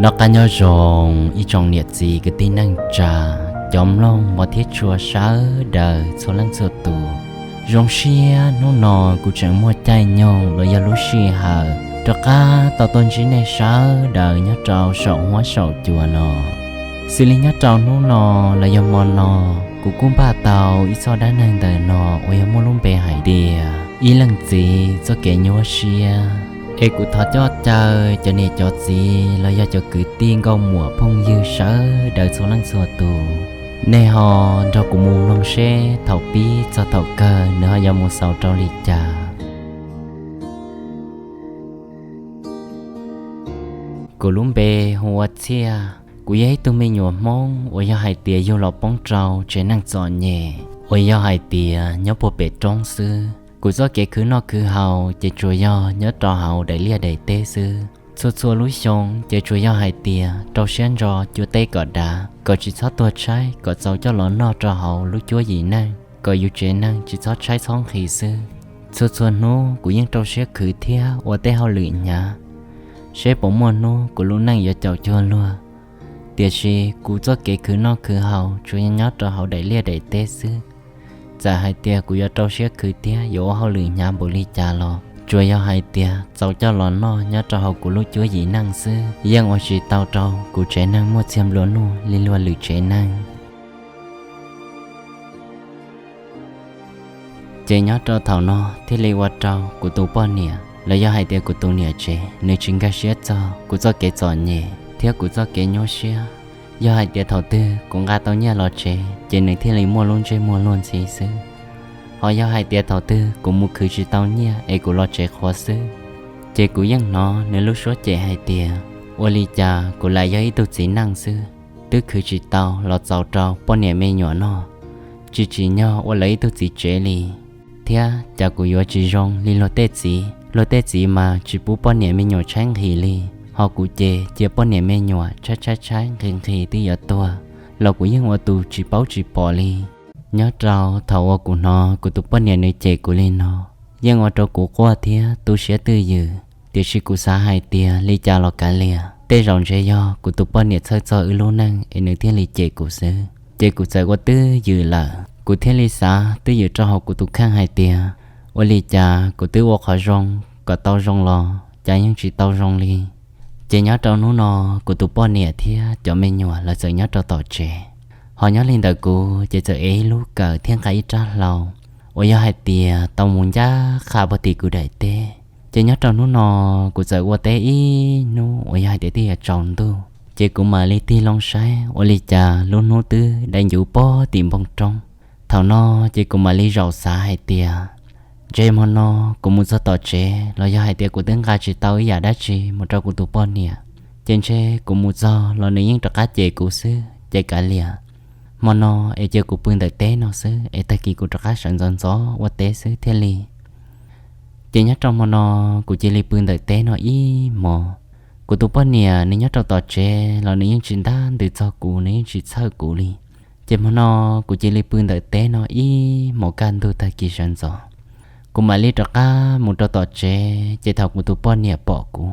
Rov qab nyob zoo ib tsoom niam txiv kwv tij neej tsa, cov mloog mos thiab tshua sawv daws txhua leej txhua tus. Zoo siab hnub no kuv tseem muaj caij nyoog los yog lub sij hawm rov qab tau tuaj ntsib nej sawv daws nyob rau saum huab saum cua no. Xws li nyob rau hnub no los yog hmo no, kuv kuj npaj tau ib txoj dab neeg ntawm no uas yog muaj lub npe hais tias ib leej txiv txoj kev nyuaj siab. Es kuv thov coj caw cov niam cov txiv los yog cov kwv tij nkauj muam phooj ywg sawv daws txhua leej txhua tus, nej ho nrog kuv mus mloog seb thaum pib txog thaum kawg nws ho yuav mus xaus rau li cas. Kuv lub npe hu ua Txhiaj. Kuv yog ib tug me nyuam Hmoob uas yog hais tias yug los poob rau tsev neeg txom nyem uas yog hais tias nyob puag pem roob xwb. Kuv txoj kev khwv noj khwv haus ces tsuas yog nyob rau hauv daim liaj daim teb xwb. Txhua txhua lub xyoo ces tsuas yog hais tias rau siab ntso cuab teb kom dav, kom tsis txhob tuag tshaib, kom txaus coj los noj rau hauv lub cuab yim neej, kom yus tsev neeg tsis txhob tshaib txhob nqhis xwb. Txhua txhua hnub kuv yeej rau siab khwv thiab ua tej hauj lwm hnyav, seb puas muaj hnub kuv lub neej yuav caum cuag luag. Tiam sis kuv txoj kev khwv noj khwv haus tsuas yog nyob rau hauv daim liaj daim teb xwb. Txawm hais tias kuv yuav rau siab khwv thiab yuav ua hauj lwm hnyav npaum li cas los tsuas yog hais tias txaus coj los noj nyob rau hauv kuv lub cuab yim neej xwb, yeej ua tsis tau rau kuv tsev neeg muaj txiag nplua nuj li luag lwm tsev neeg. Ces nyob rau thaum no thiaj li ua rau kuv tus poj niam los yog hais tias kuv tus niam tsev nws tsis nkag siab txog kuv txoj kev txom nyem thiab kuv txoj kev nyuaj siab. Yog hais tias thaum twg kuv nqa tau nyiaj los tsev ces nws thiaj li muaj lub ntsej muag luag ntxhi xwb. Ho yog hais tias thaum twg kuv mus khwv tsis tau nyiaj es kuv los tsev qhuav xwb, ces kuv yeej hnov nws lub suab cem hais tias, ua li cas kuv lam yog ib tug txiv neej xwb, twb khwv tsis tau los txaus rau poj niam me nyuam noj, tsis tsim nyog ua lawv ib tug txiv tsev li, thiab cas kuv yuav tsis zoo li luag tej txiv. Luag tej txiv mas tsis pub poj niam me nyuam tshaib nqhis li, ho kuv ces cia poj niam me nyuam tshaib tshaib tshaib nqhis nqhis twb yuav tuag los kuv yeej ua tus tsis paub tsis pom li. Nyob rau thaum uas kuv hnov kuv tus poj niam nws cem kuv li no, yeej ua rau kuv quaj thiab tu siab twj ywm. Tiam sis kuv xav hais tias li cas los kav liam, tej zaum ntshe yog kuv tus poj niam txhawj txog wb lub neej es nws thiaj li cem kuv xwb. Ces kuv txawm ua twj ywm lawm, kuv thiaj li xav twj ywm rau hauv kuv tus kheej hais tias, ua li cas kuv twb ua qhov zoo kom tau zoo los cas yeej tsis tau zoo li. Ces nyob rau hnub no, kuv tus poj niam thiab cov me nyuam lawv txawm nyob rau tom tsev, ho nyob li ntawm kuv ces txawm ev ib lub kawm thiab nqa ib rab hlau uas yog hais tias tau mus ncaj qha puag tim kuv daim teb. Ces nyob rau hnub no, kuv txawm ua teb ib hnub uas yog hais tias twb yuav tsaus ntuj, ces kuv mam li tig loo saib ua li cas lub hnub twb dai ncuv puag tim npoo roob. Thaum no ces kuv mam li zaum xav hais tias, ntshe hmo no kuv mus txog tom tsev los yog hais tias kuv twb nqa tsis tau ib yam dab tsi mus rau kuv tus poj niam, ces ntshe kuv mus txog los nws yeej rov qab cem kuv xwb ces kav liam. Hmo no es cia kuv pw ntawm teb no xwb es tag kis kuv rov qab sawv ntxov ntxov ua teb xwb thiaj li. Ces nyob rau hmo no, kuv cia li pw ntawm teb no ib hmos. Kuv tus poj niam nws nyob rau tom tsev los nws yeej tsis ntab ntws txog kuv, nws yeej tsis txhawj kuv li. Ces hmo no kuv cia li pw ntawm teb no ib hmos kaj ntug tag kis sawv ntxov, kuv mam li rov qab mus rau tom tsev. Ces thaum kuv tus poj niam pom kuv,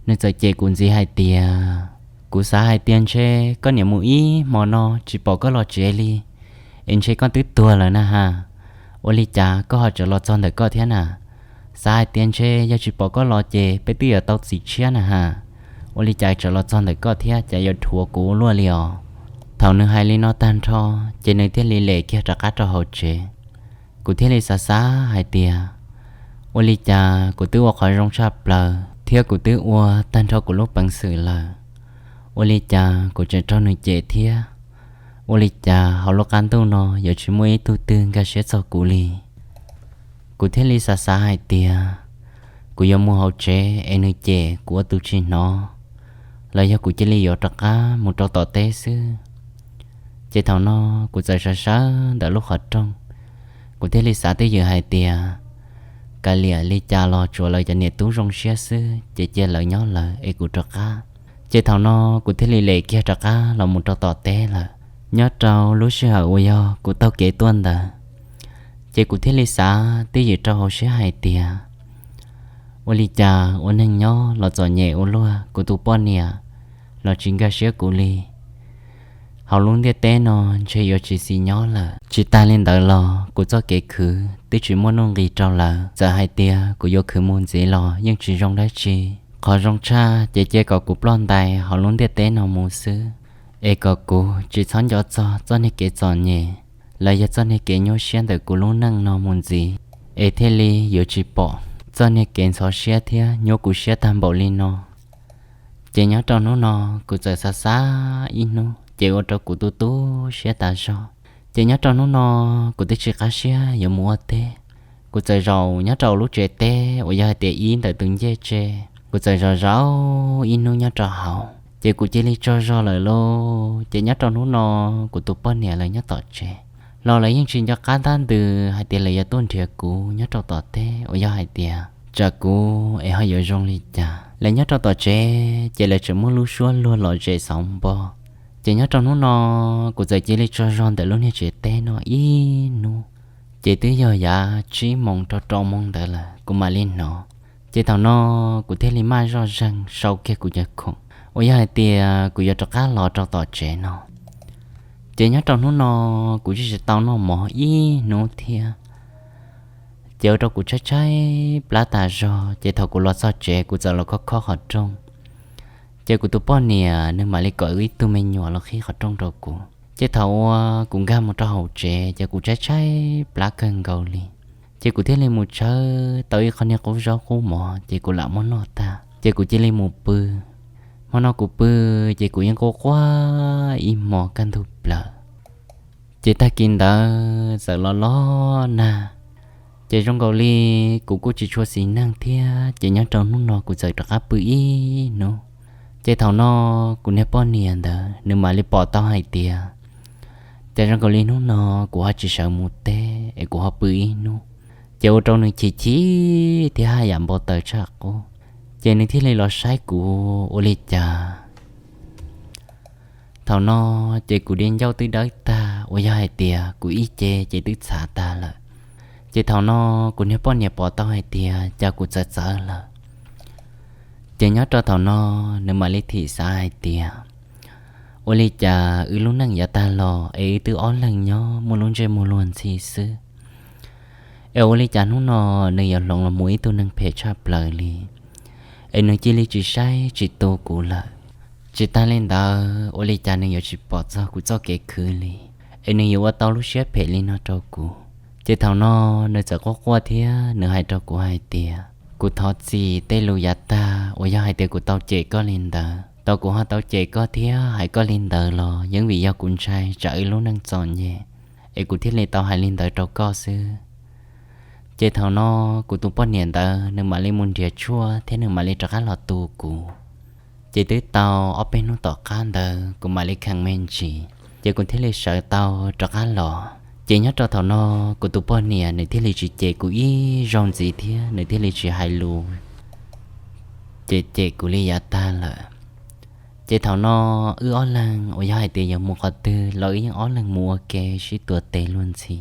nws txawm cem kuv ntxiv hais tias, kuv xav hais tias ntshe koj niam mus ib hmos no tsis pom koj los tsev li, es ntshe koj twb tuag lawm na has. Ua li cas koj ho tseem los txog ntawm koj thiab na? Xav hais tias ntshe yog tsis pom koj los ces peb twb yuav tau txiv tshiab na has. Ua li cas tseem los txog ntawm koj thiab, cas yuav dhuav kuv ua luaj li os? Thaum nws hais li no tag nrho, ces nws thiaj li lem kiag rov qab rau hauv tsev. Kuv thiaj li xav xav hais tias, ua li cas kuv twb ua qhov zoo tshaj plaws thiab kuv twb ua tag nrho kuv lub peev xwm lawm, ua li cas kuv tseem raug nws cem thiab? Ua li cas hauv lub qab ntuj no yuav tsis muaj ib tug twg nkag siab txog kuv li? Kuv thiaj li xav xav hais tias, kuv yuav mus hauv tsev es nws cem kuv ua tus tsis hnov, los yog kuv cia li yuav rov qab mus rau tom teb xwb. Ces thaum no kuv txawm sawv sawv ntawm lub qhov rooj, kuv thiaj li xav twj ywm hais tias, kav liam li cas los tsuav lawv cov niam tub zoo siab xwb ces cia lawv nyob lawv es kuv rov qab. Ces thaum no kuv thiaj li lem kiag rov qab los mus rau tom teb lawm. Nyob rau lub sij hawm uas yog kuv taug kev tuaj ntawd, ces kuv thiaj li xav twj ywm rau hauv siab hais tias, ua li cas ua neeg nyob los txom nyem ua luaj, kuv tus poj niam los tsis nkag siab kuv li. Hauv lub ntiaj teb no ntshe yuav tsis xis nyob lawm. Tsis tas li ntawd los kuv txoj kev khwv twb tsis muaj nuj nqis rau lawv, txawm hais tias kuv yuav khwv mus ntxiv los yeej tsis zoo dab tsi. Qhov zoo tshaj ces cia kom kuv ploj ntais hauv lub ntiaj teb no mus xwb, es kom kuv tsis txhob nco txog txoj niag kev txom nyem los yog txoj niag kev nyuaj siab ntawm kuv lub neej no mus ntxiv, es thiaj li yuav tsis pom txoj niag kev ntxhov siab thiab nyuaj kuv siab tag npaum li no. Ces nyob rau hnub no kuv txawm xav xav ib hnub ces ua rau kuv tu tu siab tas zog. Ces nyob rau hnub no kuv twb tsis qab siab yuav mus ua teb, kuv txawm zaum nyob rau lub tsev teb uas yog hais tias ib ntawm tus ncej tse. Kuv txawm zaum zaum ib hnub nyob rau hauv ces kuv cia li tsaug zog lawm lauj. Ces nyob rau hnub no kuv tus poj niam lawv nyob tom tsev los lawv yeej tsis nco qab ntab ntws hais tias lawv yuav tuaj nrhiav kuv nyob rau tom teb uas yog hais tias tsam kuv es ho yuav zoo li cas. Lawv nyob rau tom tsev ces lawv tseem muaj lub suab luag lom zem xauv npo. Ces nyob rau hnub no kuv txawm cia li tsaug zog ntawm lub niag tsev teb no ib hnub. Ces twb yog yav tsib moos rau rau moos ntawd lawm kuv mam li hnov. Ces thaum no kuv thiaj li maj zoj zeeg sau kiag kuv cov khoom uas yog hais tias kuv yuav rov qab los rau tom tsev no. Ces nyob rau hnub no kuv tsis tau noj mov ib hnub thiab. Ces ua rau kuv tshaib tshaib plab tas zog, ces thaum kuv los txog tsev kuv txawm los khob khob qhov rooj. Ces kuv tus poj niam nws mam li kom ib tug me nyuam los qhib qhov rooj rau kuv. Ces thaum uas kuv nkag mus rau hauv tsev ces kuv tshaib tshaib plab kawg nkaus li. Ces kuv thiaj li mus tshawb tau ib qho niag qub zaub qub mov ces kuv lam muab noj tag ces kuv cia li mus pw. Hmo no kuv pw ces kuv yeej quaj quaj ib hmos kaj ntug plaws. Ces tag kis ntawd txawm los los nag, ces zoo nkaus li kuv kuj tsis tshua xis neej thiab, ces nyob rau hnub no kuv txawm rov qab pw ib hnub. Ces thaum no kuv niag poj niam ntawd nws mam li pom tau hais tias cas zoo nkaus li hnub no kuv ho tsis sawv mus teb es kuv ho pw ib hnub. Ces ua rau nws chim chim thiab haj yam npau taws tshaj qub, ces nws thiaj li los saib kuv ua li cas. Thaum no ces kuv di ncauj twb dawb tag uas yog hais tias kuv ib ce ces twb txhav tag lawm. Ces thaum no kuv niag poj niam pom tau hais tias cas kuv txawv txawv lawm. Ces nyob rau thaum no nws mam li thim xav hais tias ua li cas wb lub neej yav tag los es wb twb ob leeg nyob muaj lub ntsej muag luag ntxhi xwb, es ua li cas hnub no nws yuav hloov los mus ib tug neeg phem tshaj plaws li, es nws cia li tsis saib tsis tu kuv lawm. Tsis tas li ntawd ua li cas nws yuav tsis pom txog kuv txoj kev khwv li, es nws yuav ua tau lub siab phem li no rau kuv. Ces thaum no nws txawm quaj quaj thiab nws hais rau kuv hais tias kuv thov txim tej lus yav tag uas yog hais tias kuv tau cem koj li ntawd. Tau kuv ho tau cem koj thiab hais koj li ntawd los yeej vim yog kuv ntshai tsam wb lub neej txom nyem, es kuv thiaj li tau hais li ntawd rau koj xwb. Ces thaum no kuv tus poj niam ntawd nws mam li mus nrhiav tshuaj thiab nws mam li rov qab los tu kuv. Ces twb tau ob peb hnub tom qab ntawd kuv mam li kheev me ntsis, ces kuv thiaj li sawv tau rov qab los. Ces nyob rau thaum no kuv tus poj niam nws thiaj li tsis cem kuv ib zaug ntxiv thiab nws thiaj li tsis hais lus cem cem kuv li yav tag lawm. Ces thaum no wb ob leeg uas yog hais tias yuav mus qhov twg los wb yeej ob leeg mus ua ke sib tuav tes luag ntxhi.